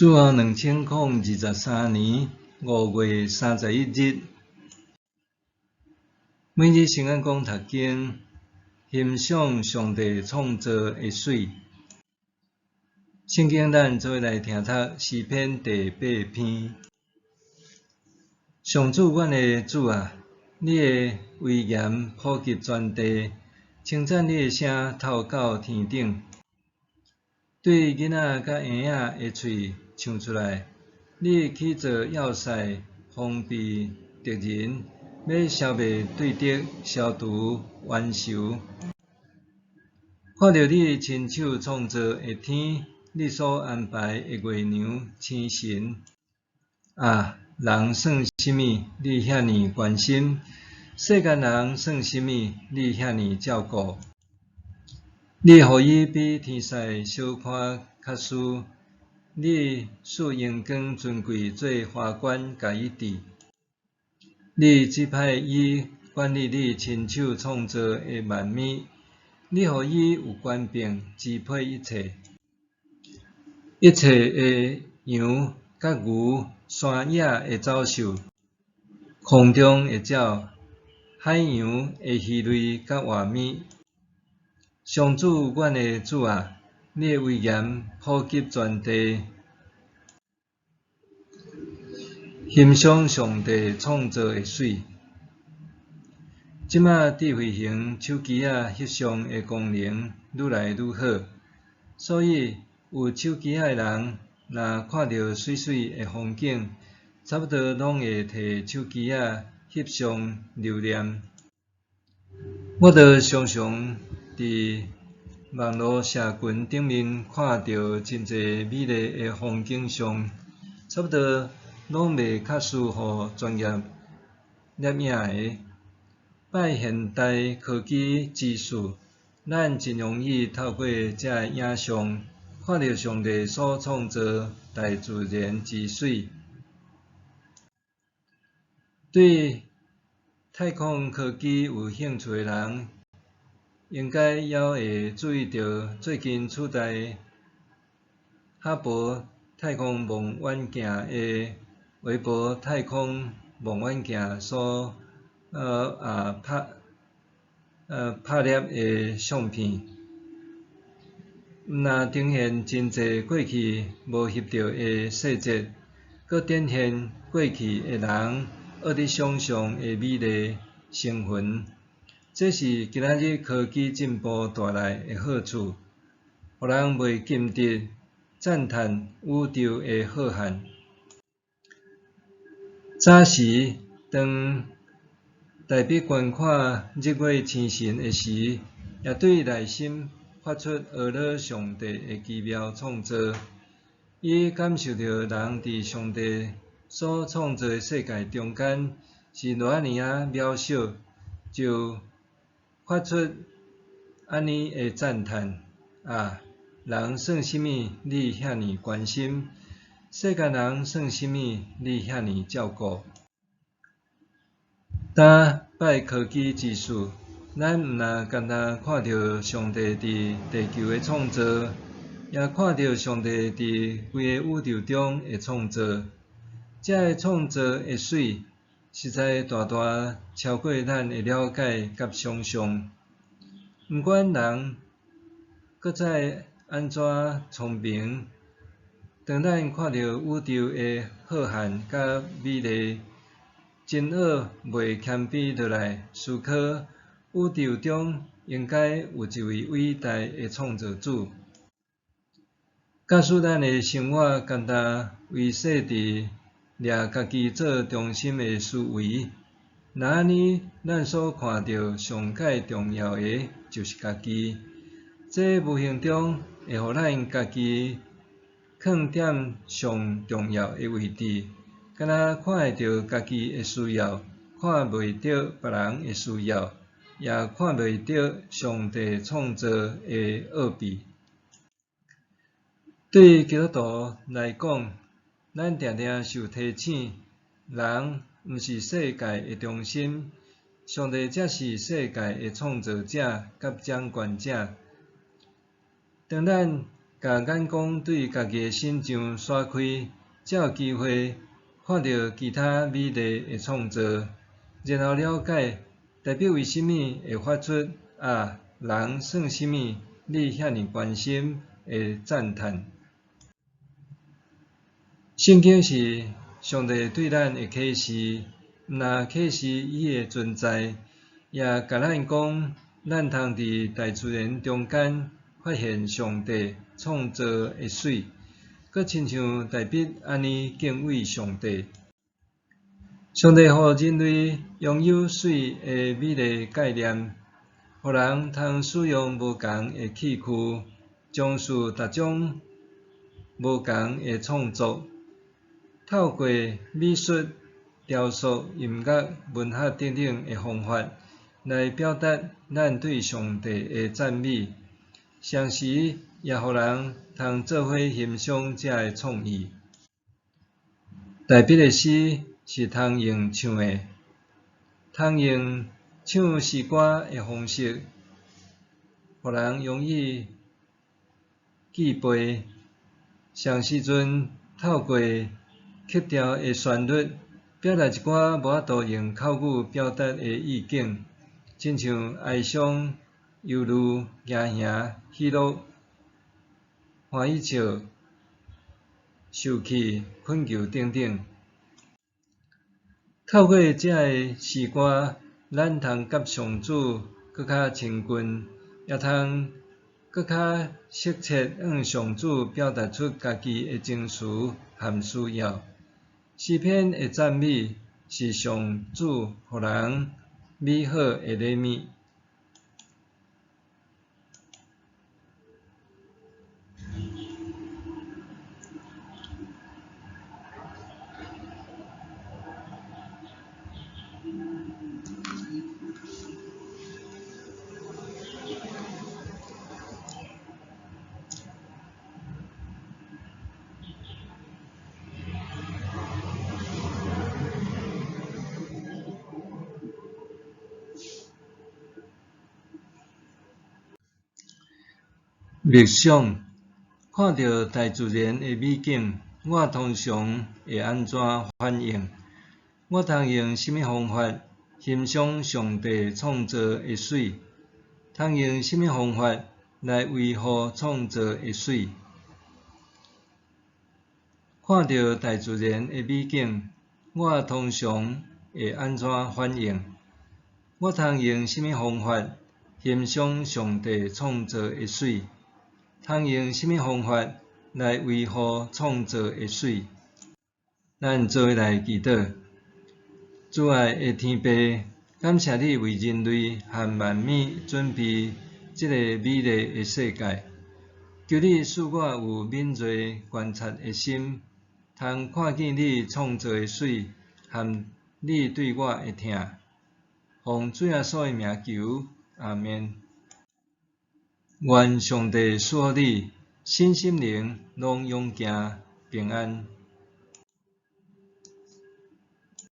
主後2023年5月31日，每日聖眼講讀經，欣賞上帝創造的媠。聖經咱做伙來聽讀詩篇第八篇。上主，阮的主啊，你的威嚴普及全地，稱讚你的聲透到天頂。對囡仔佮嬰仔的喙唱出來，你起造要塞，防備敵人，欲消滅對敵，消除冤仇。看著你親手創造的天，你所安排的月娘星辰。啊，人算啥物？你遐爾關心？世間人算啥物？你遐爾照顧？你予伊比天使小可較輸，你賜榮光尊貴做華冠，共伊戴。你指派伊管理你親手創造的萬物，你予伊有權柄支配一切，一切的羊佮牛，山野的走獸，空中的鳥，海洋的魚類佮活物。上主，阮的主啊，你的威嚴普及全地，欣賞上帝創造的媠。這馬智慧型手機仔翕相的功能愈來愈好，所以有手機仔的人，若看著媠媠的風景，差不多攏會提手機仔翕相留念。我就常常佇網路社群頂面看著真濟美麗的風景相，差不多攏袂較輸予專業攝影的。拜現代科技之賜，咱真容易透過這个影像，看著上帝所創造大自然之媠。對太空科技有興趣的人，應該也會注意著最近取代哈勃太空望遠鏡的韋伯太空望遠鏡所拍攝的相片，毋但呈現真濟過去無翕著的細節，閣展現過去的人學佇想像的美麗星雲。這是今仔日科技進步帶來的好處，予人袂禁得讚嘆宇宙的浩瀚。早時當大衛觀看日月星辰的時，也對內心發出呵咾上帝的奇妙創造。伊感受著人佇上帝所創造的世界中間是偌爾仔渺小，就發出按呢的讚嘆：啊，人算啥物？你遐爾關心？世間人算啥物？你遐爾照顧？當拜科技之賜，咱毋但干焦看著上帝佇地球的創造，也看著上帝佇規個宇宙中的創造。這个創造的媠，實在大大超過咱的了解佮想像。毋管人閣再按怎聰明，當咱看著宇宙的浩瀚佮美麗，真學袂謙卑落來思考，宇宙中應該有一位偉大的創造主。假使咱的生活干焦維繫佇掠家己做中心的思維，若按呢，咱所看著上蓋重要的就是家己，這無形中會予咱家己囥踮上重要的位置，敢若看會著家己的需要，看袂著別人的需要，也看袂著上帝創造的奧秘。對基督徒來講，咱定定受提醒，人毋是世界的中心，上帝才是世界的創造者佮掌權者。當咱共眼光對家己的身上徙開，才有機會看著其他美麗的創造，然後了解大衛為啥物會發出啊，人算啥物，你遐爾關心的讚嘆。聖經是上帝對咱的啟示，毋但啟示伊的存在，也共咱講，咱通佇大自然中間發現上帝創造的媠，閣親像大衛按呢敬畏上帝。上帝予人類擁有媠的美麗概念，予人通使用無仝的器具，從事逐種無仝的創作，透過美術、雕塑、音樂、文學等等的方法，來表達咱對上帝的讚美，同時也予人通做伙欣賞這个創意。大衛的詩是通用唱的，通用唱詩歌的方式，予人容易記背。啥時陣透過曲調的旋律，表達一寡無法度用口語表達的意境，親像哀傷、憂慮、驚嚇、喜樂、歡喜笑、受氣、懇求等等。透過這个詩歌，咱通佮上主閣較親近，也通閣較適切向上主表達出家己的情緒和需要。詩篇的讚美是上主予人美好的禮物。默想，看著大自然的美景，我通常會按怎反應？我通用啥物方法欣賞上帝創造的媠？通用啥物方法來維護創造的媠？看著大自然的美景，我通常會按怎反應？我通用啥物方法欣賞上帝創造的媠？通用啥物方法來維護創造的媠？咱做伙來祈禱。慈愛的天父，感謝你為人類和萬物準備這个美麗的世界。求你賜我有敏銳觀察的心，通看見你創造的媠和你對我的疼。奉主耶穌的名求，阿們。願上帝賜予你，身心靈攏勇健平安。